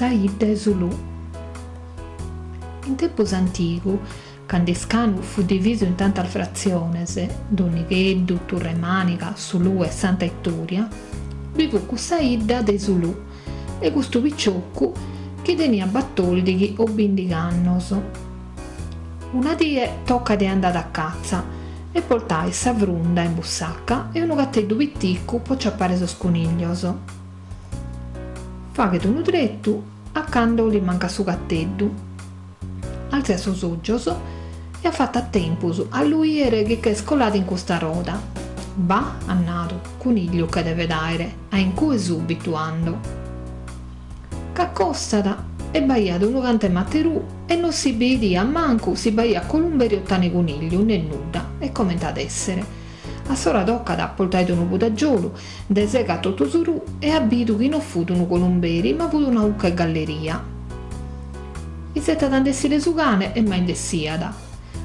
Sa 'idda 'e Sulù. In tempus antigu, cando Iscanu fut divisu in tantas fratziones, Donnigheddu, Turre Màniga, Sulù e Santa 'Itòria, bi fut custa 'idda de Sulù e custu piciocu chi teniat batòldighi o bìndighi annos. Una die tocat e andat a catza e portait sa frunda in bussaca e unu cateddu piticu po ciapare sos coniglios. Faghet unu tretu a cando li mancat su cateddu. Altziat sos ogios e at fatu a tempus a lu 'iere chi ch'est coladu in custa roda. Bah, at nadu, cunigliu che devet aere, a in cue subitu ando. Ch'acostat e b'aiat unu cant'e materù e non si bidiat mancu si b'aiat columberi o tana 'e cunigliu, ne nudda, e comente at essere. Assora tocat, poltait unu pudagiolu, nde segat totu su rù e at bidu chi no fut unu columberi ma fut una 'ucca 'e galleria. Isettat a nd'essire su cane e mai nd'essiat.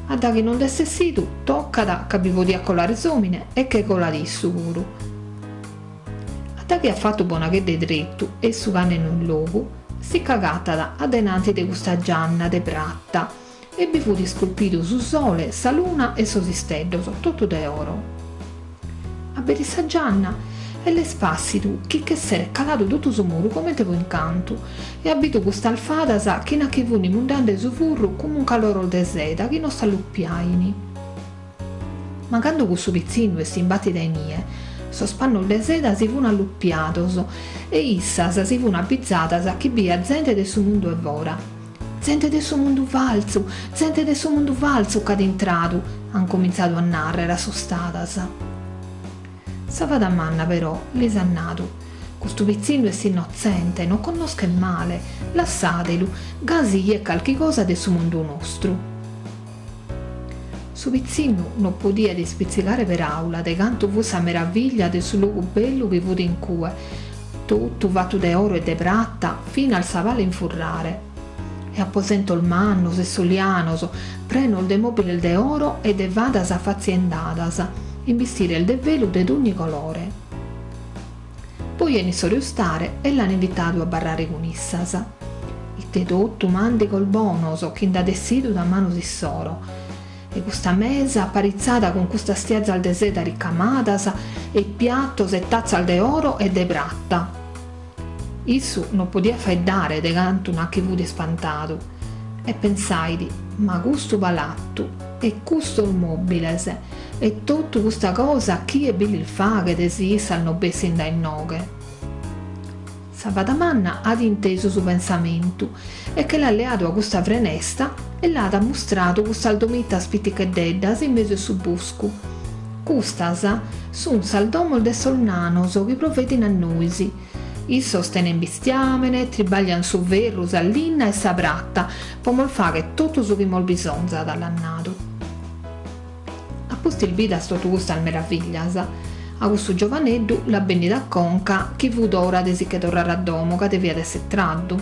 A daghi non nd'est essidu, tocat ca bi podiat colare s'omine e che colat issu puru. A daghi at fatu bona chedda 'e tretu e su cane no in logu, si ch'agatat a denanti de custa gianna de prata e bi fut isculpidu su sole, sa luna e sos isteddos, totu de oro. Aberit sa gianna e l'est pàssidu chi ch'esseret caladu totu su muru comente po incantu e at bidu custas fadas chi nachi funi mundende su furru cun muncaloros de seda chi no s'allupiaini. Ma cando cussu pitzinnu est imbàtidu a inie, sos pannos de seda si fun allupiados e issas si fun abizadas chi b'iat zente de su mundu 'e fora. Zente de su mundu faltzu! Zente de su mundu faltzu ch'at intradu! an comintzadu a nàrrere assustadas. Sa fada manna però lis at nadu, Custu pitzinnu est innotzente, no connoschet male, lassàdelu, gasi 'iet calchi cosa de su mundu nostru. Su pitzinnu no podiat ispitzigare peràula de cantu fut sa meraviglia de su logu bellu chi fut in cue, totu fatu de oro e de prata, finas sa pala 'e infurrare. E aposentos mannos e solianos, prenos de mòbiles de oro e de fadas afatziendadas, in bistires de velu de dogni colore. Poi 'enit s'ora 'e 'ustare e l'an invitadu a abarrare cun issas. Ite totu màndigos bonos chi nd'at essidu da manos issoro! E custa mesa aparitzada cun custas tiazas de seda ricamadas e piatos e tatzas de oro e de prata. Issu no podiat faeddare de cantu nachi fut ispantadu e pensait, ma custu palatu e custos mòbiles e totu custa cosa chie bi lis faghet si issas no bessin dae inoghe? Sa fada manna at intesu su pensamentu e che l'at leadu a custa frenesta e l'at ammustradu custas domitas piticheddeddas in mesu 'e su buscu. Custas sun sas domos de sos nanos chi provedin a nois. Issos tenen bistiamene, tribaglian su ferru, sa linna e sa prata po mos fagher totu su chi mos bisonzat, l'at nadu. A pustis bidas totu custas meraviglias, a cussu giovaneddu l'at bennidu a conca chi fut ora de si che torrare a domo ca deviat esser tradu.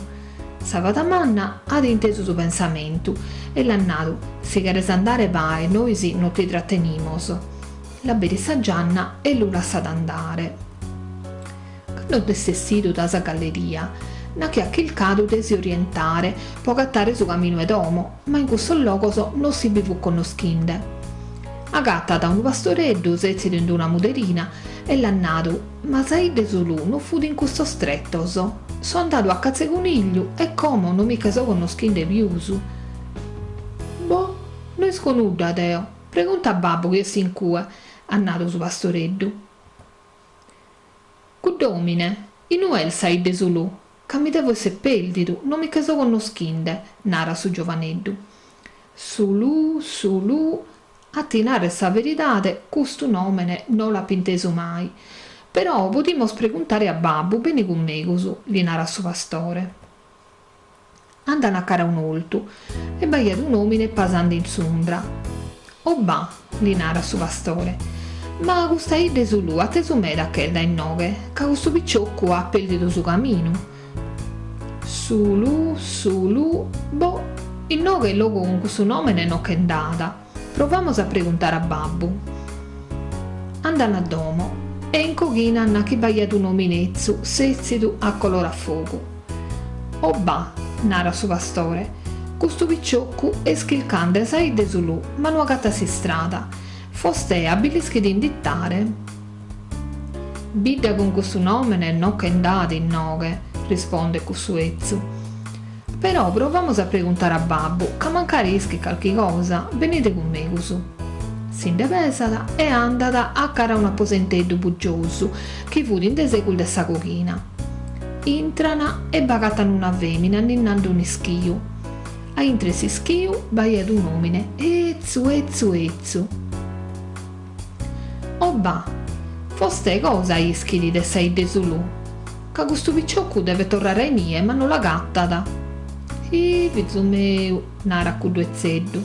Sa fada manna at intesu su pensamentu e l'at nadu, si cheres andare bae, nois no ti tratenimos. L'aberit sa gianna e lu lassat andare. Cando nd'est essidu da sa galleria, nachi at chircadu de si orientare po agatare su caminu 'e domo, ma in cussos logos no si bi fut connoschinde. Agatat unu pastoreddu setzidu in d'una muderina e l'at nadu, ma sa 'idda 'e Sulù no fut in custos tretos? So andadu a catza 'e cunigliu e como no mi che so connoschinde pius. Boh, no isco nudda deo, pregunta a babbu chi est in cue, at nadu su pastoreddu. Cudd'omine, inue est sa 'idda 'e Sulù? Ca mi devo esser perdidu, no mi che so connoschinde, narat su giovaneddu. Sulù, Sulù, a ti narrer sa veridade custu nomene no l'ap'intesu mai. Però podimos preguntare a babbu, beni cun megus, li narat su pastore. Andan a cara a un'oltu e b'aiat un'omine pasande in s'umbra. O ba', li narat su pastore, ma custa 'idda 'e Sulù atesu meda ch'est dae inoghe, ca custu piccioccu at peldidu su caminu. Sulù, Sulù, boh, inoghe logu cun custu nomene no che nd'at. Provamos a preguntare a babbu. Andan a domo e in coghina nachi b'aiat un'omine 'etzu setzidu a colore a fogu. O ba', narat su pastore, custu piccioccu est chircande sa 'idda 'e su Lu, ma no agatat s'istrada. Fostè a bi l'ischit indittare? Bidda cun custu nòmene no che nd'at inoghe, rispondet cussu 'etzu. Però provamus a preguntare a babbu, ca mancari ischit calchi cosa, benide cun megus. Si nde pesat e andat a cara a un'aposenteddu bugiosu chi fut in de segus de sa coghina. Intran e b'agatan una femina ninnande un'ischiu. A intro 'e s'ischiu b'aiat un'omine 'etzu 'etzu 'etzu. O ba', fostè cosa ischit de sa 'idda 'e su Lu? Ca custu piccioccu devet torrare a inie ma no l'agattat. Ih, fizu meu, narat cuddu 'etzeddu,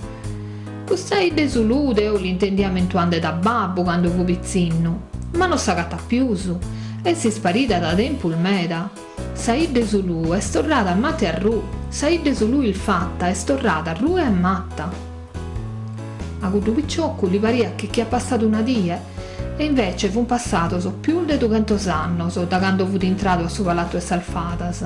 custa 'idda 'e su Lu deo l'intendia mentuande da babbu cando fui pitzinnu, ma no s'agattat pius, est isparida da tempus meda. Sa 'idda 'e su Lu est torrada a mata e a ru, sa 'idda 'e su Lu ilfatta est torrada a ru e a mata. A cuddu piccioccu li pariat chi ch'iat passadu una die e invece fun passados pius de dughentos annos da cando fut intradu a su palattu 'e sas fadas.